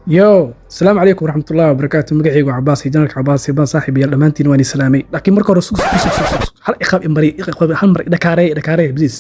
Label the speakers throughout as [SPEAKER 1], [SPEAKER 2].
[SPEAKER 1] Yo, asalaamu calaykum waraxmatullahi wabarakaatu. Magacaygu Cabaas, janarka Cabaas baan saaxiib yaal, dhammaantiin waan islaamay. Laakiin marka hore sug sug sug sug, hal iqaab imari, iqaab hal mar, dhakaaray dhakaaray, please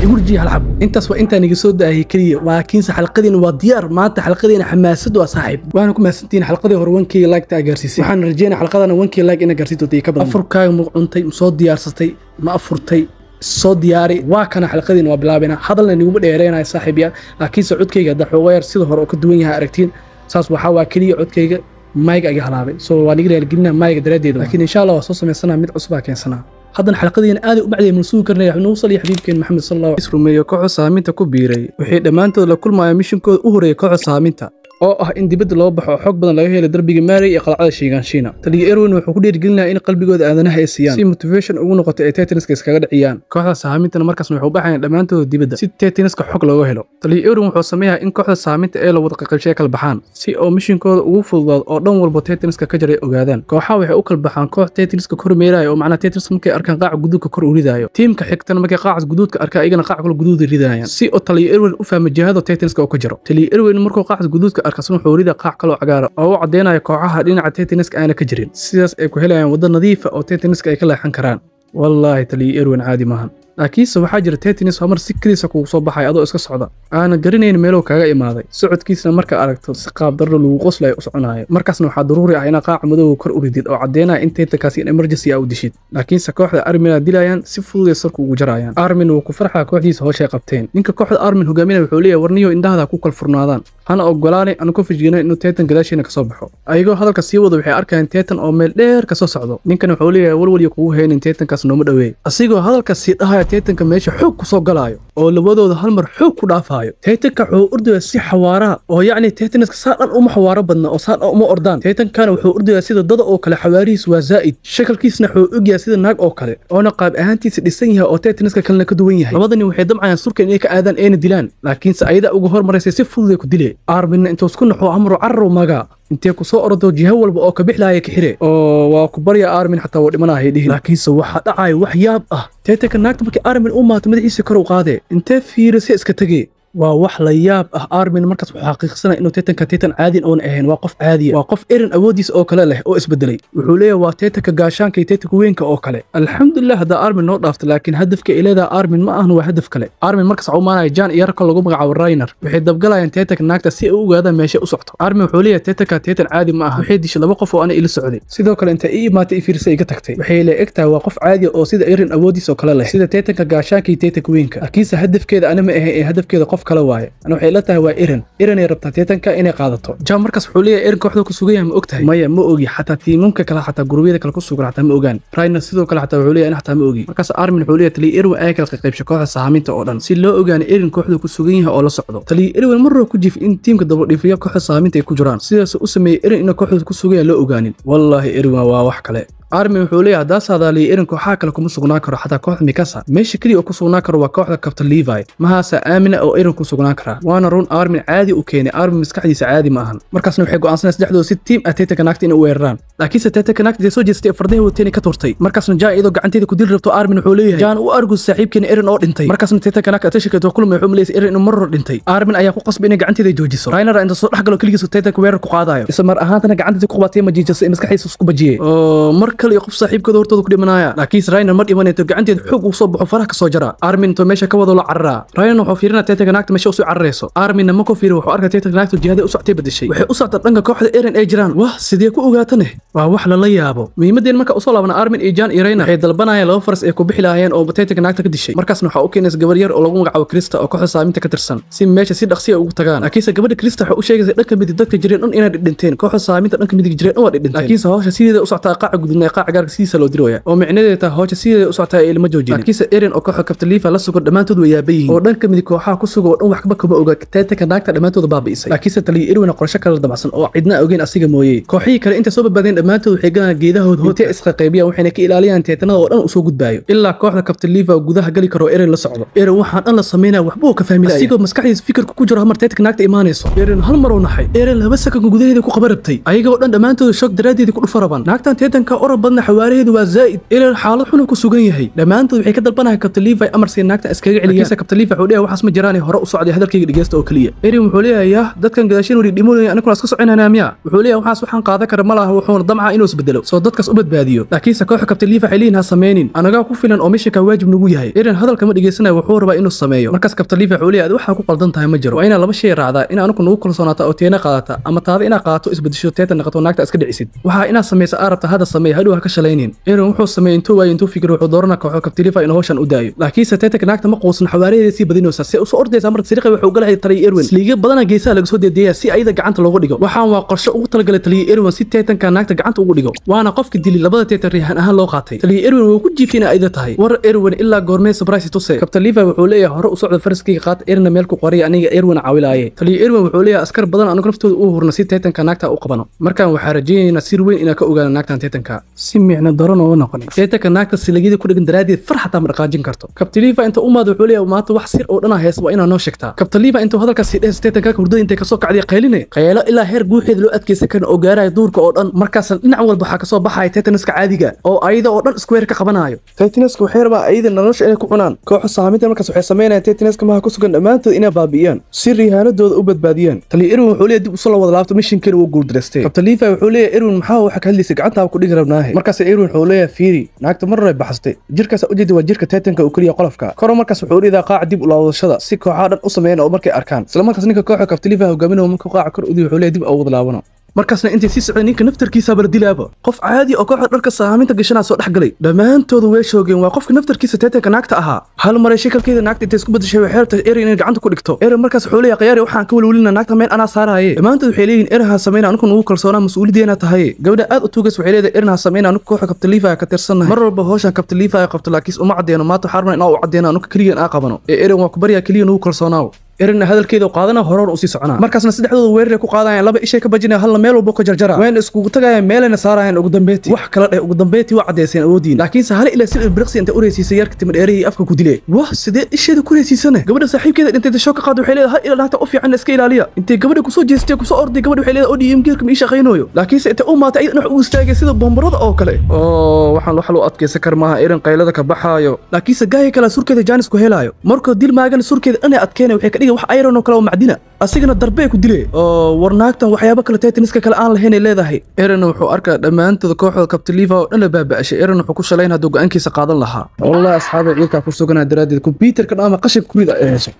[SPEAKER 1] igu rijiya hal xab. Intaas waa intaan iga soo daahiyay keliya, laakiinse xalqadiina waa diyaar maanta. Xalqadiina xamaasad waa saaxiib, waana ku mahadsantihiin xalqadii hore 1K like taa gaarsiisay. Waxaan rajeynaa xalqadana 1K like ina gaarsiin doonto iyo ka badan. Afurkaaga ma cuntay? Ma soo diyaarsatay? Ma afurtay? Soo diyaari, waa kana xalqadiina waa bilaabina. Hadalna niguma dheereenaya saaxiib yaal, laakiinse codkayga hadda xoogaa yar sida hore oo ka duwan yahay aragtiin. Saas waxaa waa keliya codkayga mayga iga halaabay, so waa niga raalgelinaa mayga daraaddeeda, laakiin insha Allah waa soo samaysanaa, mid cusub aa keensanaa. Haddana xalqadiina aaday u bacday mana sugi karnay. Nagu saliya xabiibkeen Maxamed sal Allah rumeeyo. Kooxda saaminta ku biiray waxay dhammaantood la kulmayaan mishinkooda u horeeyay kooxda saaminta, oo ah in dibadda loo baxo oo xog badan laga helay darbiga Maarey iyo qalcada Shiganshiina. Taliya Erwin wuxuu ku dhiirigelinayaa in qalbigooda aadanaha ay siiyaan si motivation ugu noqoto ay Titaniska iskaga dhiciyaan. Kooxda sahamintana markaasna waxay u baxayaan dhammaantooda dibadda si Titaniska xog looga helo. Taliya Erwin wuxuu sameeyaa in kooxda sahaminta ee la wada qaybshay kala baxaan si oo mishinkooda ugu fududaado oo dhan walba Titaniska ka jaray ogaadaan. Kooxaha waxay u kala baxaan koox Titaniska kor meeraya oo macnaha Titaniska markay arkaan qaaca guduudka kor u ridaayo. Tiimka xigtana markay qaaca guduudka arkaan iyagana qaaca kale guduuda ridayaan si oo Taliya Erwin u fahmo jihada Titaniska oo ka jiro. Taliya Erwin markuu qaaca guduudka arkasna wuxuu ridaa qaac kaloo cagaara oo u caddeynaya kooxaha dhinaca Titaniska aana ka jirin, sidaas ay ku helayaan waddo nadiifa oo Titaniska ay ka leexan karaan. Wallaahi Taliya Erwin caadi maahan, laakiinse waxaa jira Titanis homar si keliisa kugu soo baxay adoo iska socda, aanan garanayn meeluu kaaga imaaday. Socodkiisna marka aragto si qaab darro lagu qoslayo u soconaayo. Markaasna waxaa daruuri ah inaad qaaca madowga kor u ridid oo caddeynaya in Titankaasi in emergency aa u dishid. Laakiinse kooxda Armin dilayaan, si fudud ay sarku ugu jarayaan. Armin wuu ku farxaa kooxdiisa howshay qabteen. Ninka kooxda Armin hogaaminaya wuxuu leeyahay, warniyo indhahada ku kala furnaadaan, hana ogolaanay anu ku fijigna inuu Titan gadaashiina kasoo baxo. Ayagoo hadalka sii wada waxay arkayaan Titan oo meel dheer kasoo socdo. Ninkan wuxuu leeyahay, walwaliyo kugu haynin, Titankaas nooma dhoweey. Asigoo hadalka sii dhahaya Titanka meesha xoog ku soo galaayo oo labadooda hal mar xoog ku dhaafaayo. Titanka wuxuu ordayaa si xawaaraha oo yacni Titaniska saa dhan uma xawaaro badna oo saa dhan uma ordaan. Titankana wuxuu ordayaa sida dada oo kale, xawaarihiis waa zaa'id. Shakalkiisna wuxuu ogyahay sida naag oo kale, oona qaab ahaantiisa dhisan yahay oo Titaniska kalena ka duwan yahay. Labadani waxay damcayaan surka inay ka aadaan eena dilaan, laakiinse ayada uga hormaraysay si fudud ay ku dilee. Arminna intuu isku naxo amru carrow magaa intee ku soo ordo jiho walba oo ka bixlaaya ka xire oo waa ku barya Armin, xataa waa dhimanahay dhihin. Laakiinse waxaa dhacaya wax yaab ah. Titanka naagta markii Armin u maato madaxiisa kor u qaadee, intee fiirisay iska tegee. Waa wax la yaab ah. Armin markaas wuxuu xaqiiqsanaya inuu Titanka Titan caadin oona ahayn, waa qof caadiya, waa qof Eren awoodiisa oo kale leh oo isbedelay. Wuxuu leeyahay waa Titanka gaashaanka iyo Titanka weynka oo kale. Alxamdulilah haddaa Armin noo dhaafto, laakiin hadafka ay leedahay Armin ma ahan, waa hadaf kale. Armin markaas waxaa u imaanaya Jan iyo ragka lagu magacaabo Rainer. Waxay dabgalayaan Titanka naagta si ay u ogaadaan meesha u socto. Armin wuxuu leeyahay Titanka Titan caadi ma aha, waxay dishay 2 qof oo ana ila socday, sidoo kale inta ii imaatay i fiirsay iga tagtay. Waxay la eg tahay waa qof caadi oo sida Eren awoodiisa oo kale leh, sida Titanka gaashaanka iyo Titanka weynka, laakiinse hadafkeeda ana ma ahayn ee hadafkeeda qof kale waaye. Ana waxay la tahay waa Eren, Eren ay rabtaa Titanka inay qaadato. Jan markaas wuxuu leeyahay, Eren kooxda ku sugan yahay ma og tahay? Maya, ma ogi. Xataa tiimamka kale, xataa gurubyada kale ku sugan xataa ma ogaan. Rainer sidoo kale xataa wuxuu leeyahay in xataa ma ogi. Markaas Armin wuxuu leeyahay, Taliya Erwin ayaa kala qaybshay kooxda sahaminta oo dhan si loo ogaano Eren kooxda ku sugan yahay oo la socdo. Taliya Erwin marroo ku jiif in tiimka dabadhiifiya kooxda sahaminta ay ku jiraan, sidaas u sameeyay Eren in kooxda ku sugan yahay loo ogaanin. Wallaahi Erwin waa wax kale. Armin wuxuu leeyahay, haddaa saadaaliya Eren kooxaha kale kuma sugnaan karo, xataa kooxda Mikasa. Meesha keliya oo ku sugnaan karo waa kooxda Captain Levi, mahaasa aamina oo Eren ku sugnaan karaa. Waana run, Armin caadi u keenay, Armin maskaxdiisa caadi ma ahan. Markaasna waxay go'aansanayaan saddexdooda si tiim ah Titanka naagta inay u weeraraan, laakiinse Titanka naagta intay soo jeestay fardaha wateen ka turtay. Markaasna Jan iyadoo gacanteeda ku dili rabto, Armin wuxuu leeyahay, Jan u argus saaxiibkeena Eren oo dhintay. Markaasna Titanka naagta atashigeed waa kulmay, wuxuu maleysay Eren inuu mar hore dhintay. Armin ayaa ku qasbay inay gacanteeda joojiso. Rainer inta soo dhex galo keligiis Titanka weerar ku qaadayo, isla mar ahaantana gacanteeda ku qabatay majiijasay maskaxdiisa isku bajiyay oo mar kale iyo qof saaxiibkooda hortooda ku dhimanaya. Laakiinse Rainer ma dhiman, intuu gacanteeda xoog ugu soo baxo faraha ka soo jara. Armin intuu meesha ka wado la cararaa. Rainer wuxuu fiirinaa Titanka naagta meesha usoo cararayso. Arminna ma ku fiirin, wuxuu arkaa Titanka naagta jihada u soctay bedeshay, waxay u soctaa dhanka kooxda Eren ay jiraan. Wah, sidee ku ogaatane? Waa wax lala yaabo. Muhiimadeen marka usoo laabana, Armin iyo Jan iyo Rainer waxay dalbanayaan 2 faras ay ku bixi lahaayeen oo Titanka naagta ka dishay. Markaasna waxaa u keenaysa gabar yar oo lagu magacaabo Krista oo kooxda saaminta ka tirsan si meesha si dhaqsi ah ugu tagaan. Laakiinse gabadha Krista waxay u sheegaysaa dhanka midig dadka jireen dhan inay dhidhinteen, kooxda saaminta dhanka midig jireen dhan waa dhidhinteen, laakiinse hawsha sideeda u soctaa qaaca gudubnay qaaca gaarka sidiisa loo dirooya oo micnaheedu tahay hawsha sideeda u soctaa ee ilma joojinin. Laakiinse Eren oo kooxda Captain Levi la sugan dhammaantood way yaaban yihiin oo dhanka midig kooxaha ku sugan oo dhan waxba kama oga Titanka naagta dhammaantood baabi'isay. Laakiinse Taliya Erwin qorshe kale damacsan oo cidna ogeyn asiga mooyee. Kooxihii kale inta soo badbaadeen dhammaantood waxay galaan geedahooda intee isqaqaybiyaan, waxayna ka ilaaliyaan Titanada oo dhan u soo gudbaayo ilaa kooxda Captain Levi gudaha gali karo Eren la socdo. Eren waxaan dhan la sameynaya waxba uu ka fahmi laaya, asigoo maskaxdiisa fikirka ku jiro hamar Titanka naagta imaanayso. Eren hal mar uu naxay, Eren 2 sakan gudaheeda ku qabarabtay, ayagoo dhan dhammaantood shock daraaddeeda ku dhufa rabaan naagtan Titanka Oro badna xawaaraheedu waa zaa'id Eren xaalad xun ku sugan yahay dhammaantood waxay ka dalbanayaan Captain Levi amar si naagta iskaga celiyaan Captain Levi wuxuu leeyahay waxaas ma jiraan hore u socday hadalkayga dhageysta oo kaliya Eren wuxuu leeyahay dadkan gadaashin wari dhimoonaya anigu iska soconayna miya wuxuu leeyahay waxaas waxaan qaadan kara malaha wuxuuna damca inuu isbedelo soo dadkaas u badbaadiyo laakiinse kooxda Captain Levi waxay leeyihiin ha sameynin anaga ku filan oo mishinka waajib nagu yahay Eren hadalka ma dhageysanayo wuxuu rabaa inuu sameeyo markaas Captain Levi wuxuu leeyahay waxa ku qaldan tahay ma jiro waa inaa laba shay raacdaa in anigu nagu kalsoonaata oo teena qaadata ama taada inaa qaadato isbedesho teeta noqoto naagta iska dhicisid waxa inaa sameysa arabta hada sameey hadhow ha ka shalaynin Eren wuxuu sameeyay intuu waayay intuu fikir wuxuu dooranaa kooxda Captain Levi inuu hawshan u daayo laakiinse teeta naagta ma quusan xawaaraheeda sii badinaysa si u soo ordaysa marka sariiqa wuxuu galay taliye Erwin sliiga badana geesaha laga soo dedeeyaa si ayada gacanta loogu dhigo waxaan waa qorshe ugu talagalay taliye Erwin si teetanka naagta gacanta ugu dhigo waana qofka dilay labada teetan riixan ahaan loo qaatay taliye Erwin wuu ku jiifina ayada tahay war Erwin ilaa goormee surprise tuse Captain Levi wuxuu leeyahay hore u socda faraskayga qaat Eren meel ku qoray aniga Erwin caawilaaye taliye Erwin wuxuu leeyahay askar badan anigu naftooda u hurna si teetanka naagta u qabano markaan waxaa rajaynaynaa sir weyn inaan ka ogaano naagtan teetanka si micno daran oo noqon teetanka naagta silagida ku dhagan daraadid farxata ma dhaqaajin karto Captain Levi inta u maad wuxuu leeyahay maanta wax sir oo dhan hees waa inaa noo sheegtaa Captain Levi intuu hadalkaas si dhees teetanka hurdada intay ka soo kacday qayline qaylo ilaa heer guuxeed loo adkeysan karin oo gaaraya duurka oo dhan markaas dhinac walba waxa ka soo baxaya teetaniska caadiga oo ayada oo dhan square ka qabanayo teetaniska waxay rabaa ayada nolosha inay ku cunaan kooxo saaminta markaas waxay sameynayaan teetaniska ma ku sugan dhammaantood inay baabi'iyaan si rihaanadooda u badbaadiyaan taliye Erwin wuxuu leeyahay dib u soo wada laabto mishinkeena wuu guuldareystay Captain Levi wuxuu leeyahay Erwin maxaa waxa ka hadlaysay gacanta ku dhigi rabnaahe markaas Erwin wuxuu leeyahay fiiri naagta mar hore baxsatay jirkaas u jeedi waa jirka teetanka oo kaliya qolofka koro markaas wuxuu ridaa qaac dib u laabashada si kooxaha dhan u sameeyaan oo markay arkaan isla markaas ninka kooxda Captain Levi hogaaminayo markuu qaac kor u diyo wuxuu leeyahay dib u wada laabano markaasna intay sii socdeen ninka naftarkiisa bardilaaba qof caadi oo kooxda dharka saaminta gashanaa soo dhex galay dhammaantoodu way shoogeen waa qofka naftarkiisa teetanka naagta ahaa hal maray shakalkeeda naagta intay isku bedeshay waxay rabtay Eren inay gacanta ku dhigto Eren markaas wuxuu leeyahay qiyaari waxaan ka welwelina naagta meel anaa saaraaye dhammaantood waxay leeyihiin Eren ha sameyn anigu nugu kalsoonaa mas'uuliyadeena tahay gabadha aad u tuugays waxay leedahay Eren ha sameyn anigu kooxda Captain Levi ka tirsannahay mar walba hawshan Captain Levi qabto laakiin uma cadeeno maanta waxaan rabnaa inaan u cadeeno anigu kaliya aan qabano ee Eren waa ku baryaa kaliya nugu kalsoonaaw Eren hadalkeeda qaadana horor u sii soconaa markaasna saddexdooda weerar ku qaadayaan laba ishay ka bajinaya hal meel walba ka jarjara waan isku tagayaan meelna saarayaan ugu dambeeytii wax kala dheh ugu dambeeytii waa cadeyseen awoodiin laakiin hal ilaa sil birqsi inta ureysiisay yarka timid dheerihii afka ku dilay wah sidee isheeda ku reysiisane gabadha saaxiibkeeda intay shoo ka qaad waxay leedahay hal ilaa naagta u fiican iska ilaaliya intay gabadha ku soo jeestay ku soo orday gabadha waxay leedahay ODM geerka ma ii shaqeynayo laakiin se intay u maatay ayadana wax u istaagay sida bombarada oo kale oo waxaan wax loo adkeysan kar maaha Eren qaylada ka baxaayo laakiin se gaay kala surkeeda Janice ku helayo markuu dil maagan surkeeda inay adkeynay waxay ka dhigay wax iron oo kale oo macdina asigana darbe ku dilay oo war naagtan waxyaabo kale teetaniska kale aan lahayn ay leedahay Eren wuxuu arkaa dhammaantood kooxda Captain Levi oo dhan la baaba'ashay Eren wuxuu ku shalayn hadduu go'aankiisa qaadan lahaa wallahi asxaabi ciilka ku suganaa daraaddeed kumbiyuutarka ama qashin ku rid ay hayso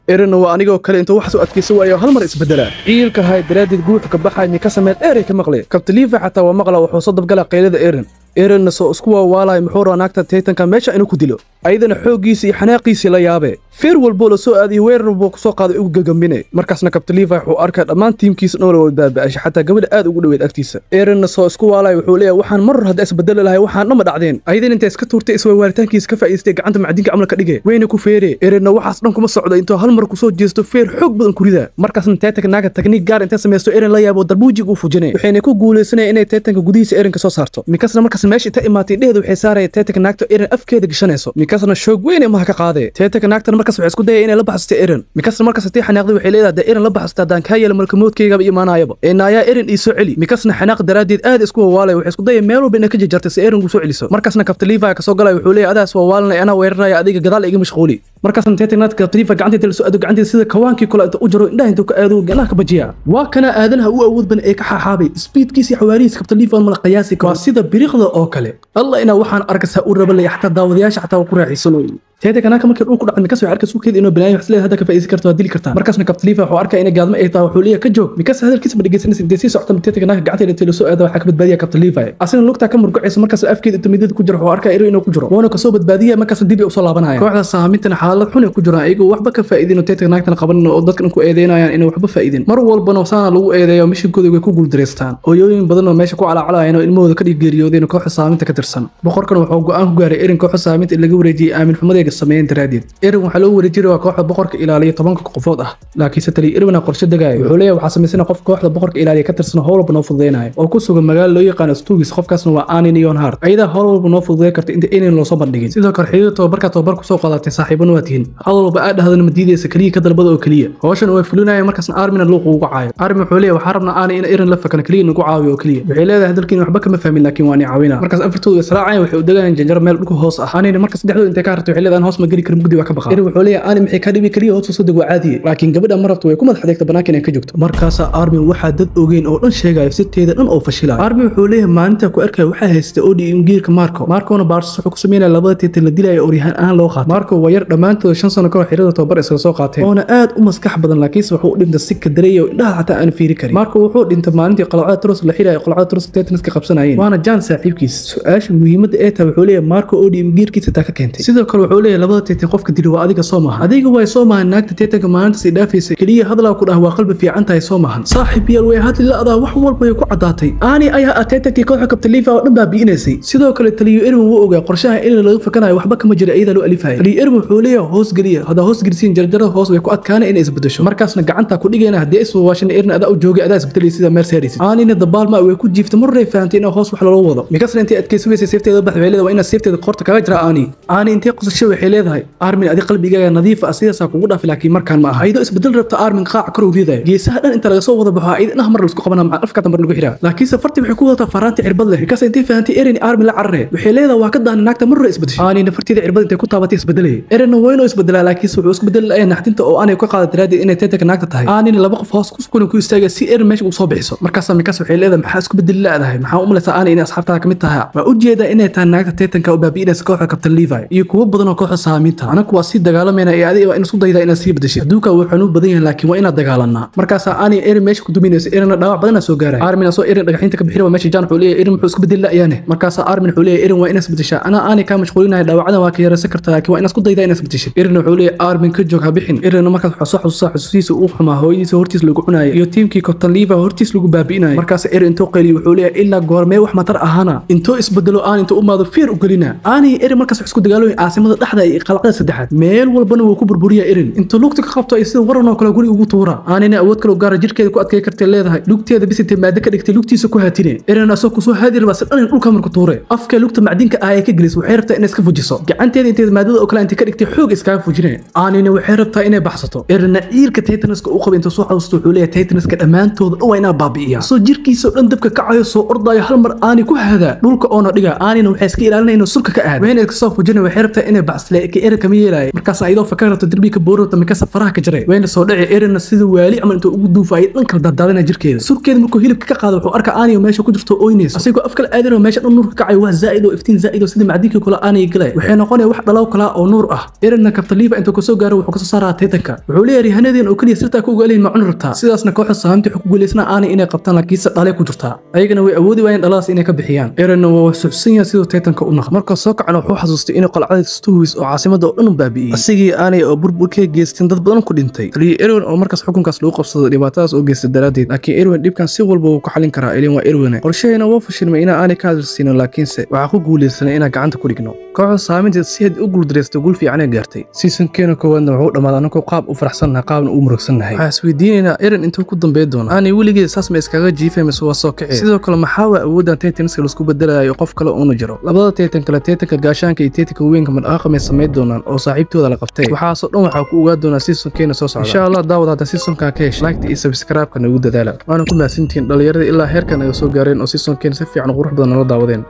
[SPEAKER 1] Eren waa anigoo kale intuu wax soo adkeysan waayo hal mar isbedela ciilka hay daraaddeed guuxa ka baxay mi ka sameeyay dheer ka maqlay Captain Levi xataa waa maqla wuxuu soo dabgalaa qaylada Eren Eren soo isku waalay muxuu rabaa naagta teetanka meesha inuu ku dilo ayadana xoogiisa iyo xanaaqiisa la yaabay feer walbo la soo aadiyo weerar walbo ku soo qaaday ugu gagambine markaasna Captain Levi wuxuu arkay dhammaan tiimkiisa dhan wada baaba'ashay xataa gabadha aad ugu dhaweyd agtiisa Eren soo isku waalay wuxuu leeyahay waxaan mar hadda isbedel lahay waxaan dhama dhacdeen ayadana intay iska tuurtay isway waaritaankiisa ka faa'iideystay gacanta macdinka camal ka dhigay wayna ku feeree Eren waxaas dhan kuma socdo intuu hal mar ku soo jeesto feer xoog badan ku rida markaasna teetanka naaga takniik gaar intay sameeysto Eren la yaabo darbuujiga u fujinay waxayna ku guuleysanayeen inay teetanka gudihiisa Eren ka soo saarto mikasna markaas meesha inta imaatay dheheeda waxay saarayeen teetanka naagta Eren afkeeda gashanayso mikasna shoog weyn ma ka qaaday teetanka naagta markaas waxay isku dayay inay la baxsato Eren mikasna markaas intay xanaaqday waxay leedahay da Eren la baxsata daan ka yeelo malka moodkayga imaanayaba ee naaya Eren ii soo celi mikasna xanaaq daraaddeed aad isku waalay waxay isku dayay meel walba inay ka jarjartay si Eren ugu soo celiso markaasna Captain Levi ka soo galay wuxuu leeyahay adaas waa waalanay anaa weeraraya adiga gadaal iga mashquuli markaasna teetanka naagta Captain Levi gacanteeda la soo aado gacanteeda sida kawaankii kale inta u jaro indhaha intuu ka aado galaha ka bajiya waa kana aadanaha u awood badan ee ka xaaxaabay speedkiisa iyo xawaarihiisa Captain Levi ma la qiyaasi karo waa sida biriqda oo kale alla inaa waxaan arkaysaa u raba leeyahay xataa daawadayaasha xataa ku raaxaysanooyin teetanka naagta markii dhulku dhacay Mikasa waxay arkaysaa suuqeeda inuu banaayo wax leeyahay hadda ka faa'iideysan karto dili kartaa markaasna Captain Levi wuxuu arkay inay gaadmo ay tahay wuxuu leeyahay ka joog Mikasa hadalkiisa ma dhageysanaysa intay sii socota teetanka naagta gacanteeda intay la soo aado waxaa ka badbaadiya Captain Levi asina lugta ka murgacaysa markaas afkeeda intuu midada ku jiro wuxuu arkay inuu ku jiro wuuna ka soo badbaadiya markaas dib u soo laabanaya kooxda saamintana xaalad xun ay ku jiraan iyagoo waxba ka faa'iidin teetanka naagtana qabanin oo dadkan ku eedeynayaan inay waxba faa'iidin mar walbana saana lagu eedeeyo mishinkooda way ku guuldareystaan hooyooyin badan oo meesha ku calaacalayaan oo ilmahooda ka dhiig geeriyoodeen kooxda saaminta ka tirsan boqorkan wuxuu go'aan ku gaaray Eren kooxda saaminta in laga wareejiyay aamin xumadeega sameeyeen daraaddeed Eren waxaa loo wareejiyay waa kooxda boqorka ilaaliya 10 qofood ah laakiin se taliye Erwin qorshe degay wuxuu leeyahay waxaa sameysana qof kooxda boqorka ilaaliya ka tirsan howl walba noo fududeynayo oo ku sugan magaalo loo yaqaan Stugis qofkaasna waa Annie Leonhart ayada howl walba noo fududeyn karta inta Eren loo soo bandhigin sidoo kale xiriir tababarka tababar ku soo qaadatay saaxiibana waa tihiin hadal walba aad dhahdana ma diidaysa kaliya ka dalbada oo kaliya hawshan way fulinayaan markaasna Armin luuq ugu caayo Armin wuxuu leeyahay waxaan rabnaa aan in Eren la fakana kaliya nagu caawiyo oo kaliya waxay leedahay hadalkiina waxba kama fahmin laakiin waan caawinaa markaas afartoodu israacayaan waxay u dagayaan janjar meel dhulka hoos ah aanina markaas saddexdoodu intay ka hartay waxay leedahay hoos ma geli karin mugdi waa ka baqa Eren wuxuu leeyahay aan maxay ka dhibi kaliya hoos soo deg waa caadi laakiin gabadha ma rabto way ku madax adeegta banaanka inay ka joogto markaas Armin waxa dad ogeyn oo dhan sheegayo siteeda dhan oo fashilay Armin wuxuu leeyahay maalinta ku arkay waxa haystay ODM gearka Marco Marcona Barca wuxuu ku sameeyay labada tiitan la dilay oryahan aan loo qaatay Marco waa yar dhamaantood 5 sano ka hor xirada tababar isla soo qaateen oona aad u maskax badan laakiin wuxuu u dhintay si ka dareeyo indhaha xataa aan fiiri karin Marco wuxuu dhintay maalintii qalcada Tros la xiray qalcada Tros Titans ka qabsanayeen waana Jan saaxiibkiis su'aasha muhiimadda ee taa wuxuu leeyahay Marco ODM gearkiisa taa ka keentay sidoo kale wuxuu leeyahay labada tiitan qofka dilay waa adiga soo maahan adiga way soo maahan naagta tiitanka maalinta si dhaafaysay kaliya hadalaa ku dhah waa qalbi fiican tahay soo maahan saaxiib yaal way hadli la'daa wax walba ay ku cadaatay aani ayaa tiitankii kooxda Captain Levi oo dhan baabi'inaysay sidoo kale taliyo Erwin wuu ogaa qorshaha in laga fakanayo waxba kama jira iyada loo alifay taliyo Erwin wuxuu leeyahay hoos galiya hada hoos gelisiin jarjarada hoos way ku adkaanay inay isbedesho markaasna gacanta ku dhigayna hadii is waashin Erwin adaa u joogay adaa isbedelay sida Mercedes aanina dabaal ma way ku jiiftay marray fahamtay in hoos wax loo wado mikasna intay adkaysaysay seefteeda baxweelada waa inaad seefteeda qorta kaga jira aani aani intay qosashay waxay leedahay Armin adi qalbigaaga nadiif ah sidaas kugu dhaafi laakiin markaan ma aha ayadoo isbedel rabta Armin qaac kor u ridayo geesaha dhan inta laga soo wada baxo ayadana mar la isku qabanaa maca afka dambar lagu xiraa laakiin safartii waxay ku wadataa faraanti cirbad leh mikasna intay fahamtay Eren Armin la carare waxay leedahay waa ka daan naagta marray isbedeshay aani nafarteeda cirbad intay ku taabatay isbedelay Eren waa inuu isbedelaa laakiin wuxuu isku bedelay naxdinta oo aanay ka qaaday daraadii inay teetanka naagta tahay aanina laba qof hoos ku sugan ku istaagay si Eren meesha u soo bixiso markaas mikas waxay leedahay maxaa isku bedel leedahay maxaa u malaysaa aanay inay asxaabtaada kamid tahay waa u jeedaa inay tahay naagta teetanka u baabi'inaysa kooxda Captain Levi iyo kuwo badan oo kooxda saamiinta anagu waa sii dagaalamayna ee adiga waa in isku daydaa inaad sii bedeshid adduunka wuu xanuun badan yahay laakiin waa inaad dagaalanaa markaas aanay Eren meesha ku duminayso Erenna dhaawac badan soo gaaray Armin soo Eren dhagaxinta ka bixin waa meesha Jan wuxuu leeyahay Eren muxuu isku bedel la'yaane markaas Armin wuxuu leeyahay Eren waa inaad isbedeshaa ana aanay ka mashquulinahay dhaawacadan waa ka yaraysan kartaa laakiin waa inaad isku daydaa inaad isbedeshid Eren wuxuu leeyahay Armin ka joog ha bixin Eren markaas wuxuu soo xasuustaa xusuustiisa uu xumaa hooyadiisa hortiis lagu cunaayay iyo tiimkii Captain Levi hortiis lagu baabi'inayay markaas Eren intuu qayliyo wuxuu leeyahay ilaa goormee wax matar ahaana intuu isbedelo aan intuu umaado fiir u gelina aanay Eren markaas isku dagaalooyin caasimada dhexda iyo qalcada saddexaad meel walbana wuu ku burburiyaa Eren intuu lugta ka qabto ay sida waran oo kale guriga ugu tuura aanayna awood kale u gaara jirkeeda ku adkay kartay leedahay lugteeda bis intay maado ka dhigtay lugtiisa ku haatine Eren asoo ku soo haadi rabaa si dhan dhulka marku tuure afka lugta macdinka ah ay ka gelis waxay rabtaa inay iska fujiso gacanteeda intay maadada oo kale intay ka dhigtay xoog iskaga fujine aanayna waxay rabtaa inay baxsato Erenna ciilka Titaniska uu qabo intuu soo xasuusto wuxuu leeyahay Titaniska dhammaantooda dhan waa inaa baabi'iyaa soo jirkiisa oo dhan dabka kacayo soo ordayo hal mar aani ku hadaa dhulka oona dhiga aanina waxay iska ilaalinayaan inuu sulka ka aado wayna iska soo fujinay waxay rabtaa inay baxsle ka Eren kama yeelay markaas ayadoo fakar rabto darbiga ka boorota mikasa faraha ka jaray wayna soo dhacay Erenna sida waali amal intuu ugu duufay dhan kala daadaadanaya jirkeeda surkeeda markuu hilibka ka qaado wuxuu arkaa aani meesha ku jirto ooynayso asigoo afkala aadan oo meesha dhan nuur ka kacay waa zaa'id oo iftiin zaa'id oo sida macdinka kula aanay galay waxay noqonaya wax dhalaw kala oo nuur ah Erenna Captain Levi intuu ka soo gaaro wuxuu ka soo saaraa Titanka wuxuu leeyahay rihanadeen oo kaliya sirta ku ogaaleyn ma cun rabtaa sidaasna kooxda saamta wuxuu ku guuleysnaa aanay inay qabtaan laakiin se dhalay ku jirtaa ayagana way awoodi waayeen dhaladaas inay ka bixiyaan Erenna waa suxsan yahay siduu Titanka u naqo markuu soo kacana wuxuu xasuustay inuu qalcada Stuwis oo caasimada oo dhan baabi'iyay asigii aanay oo burburka geysteen dad badan ku dhintay taliye Erwin oo markaas xukunkaas lagu qabsaday dhibaatadaas oo geystay daraaddeed laakiin Erwin dhibkan si walba wuu ku xalin karaa ilin waa Erwin qorshahayna waa fashilmay inaa aanay ka hadalsiino laakiinse waxaa ku guuleysanay inaan gacanta ku dhigno kooxda saaminta si had u guuldareystay guul fiican ay gaartay seasonkeena koowaadna wuxuu dhammaaday anagoo qaab u faraxsannahay qaabna u murugsannahay waxaan isweydiinaynaa Eren intuu ku dambeyn doono aanay weligeed saas ma iskaga jiifay mise waa soo kicay sidoo kale maxaa waa awooddan Titaniska laisku bedelayo qof kale uuna jiro labada Titan kale Titanka gaashaanka iyo Titanka weynka madhaqaaqa may samayn doonaan oo saaxiibtooda la qabtay waxaasoo dhan waxaa ku ogaa doonaa seasonkeena soo socda insha Allah daawad hadda seasonkan ka heshay like iyo subscribe-ka nagu dadaala waana ku mahadsantihiin dhalinyarada ilaa heerkan ay soo gaareen oo seasonkeena si fiican qurux badan nala daawadeen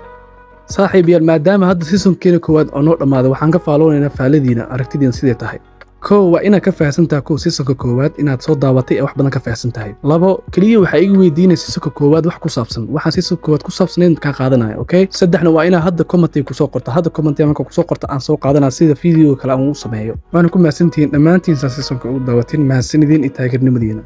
[SPEAKER 1] saaxiib yaal maadaama hadda seasonkeena koowaad oo noo dhammaaday waxaan ka faaloonaynaa faaladiina aragtidiina sidee tahay kow waa inaad ka fahamsan tahay kow seasonka koowaad inaad soo daawatay ee wax badan ka fahamsan tahay labo kaliya waxaa iga weydiinay seasonka koowaad wax ku saabsan waxaan seasonka koowaad ku saabsanayn kaa qaadanaya okay saddexna waa inaad hadda comment ku soo qorto hadda comment marka ku soo qorto aan soo qaadanaa sida video kale aan u sameeyo waana ku mahadsantihiin dhammaantiin saa seasonka ugu daawateen mahadsanidin iyo taageernimadiina.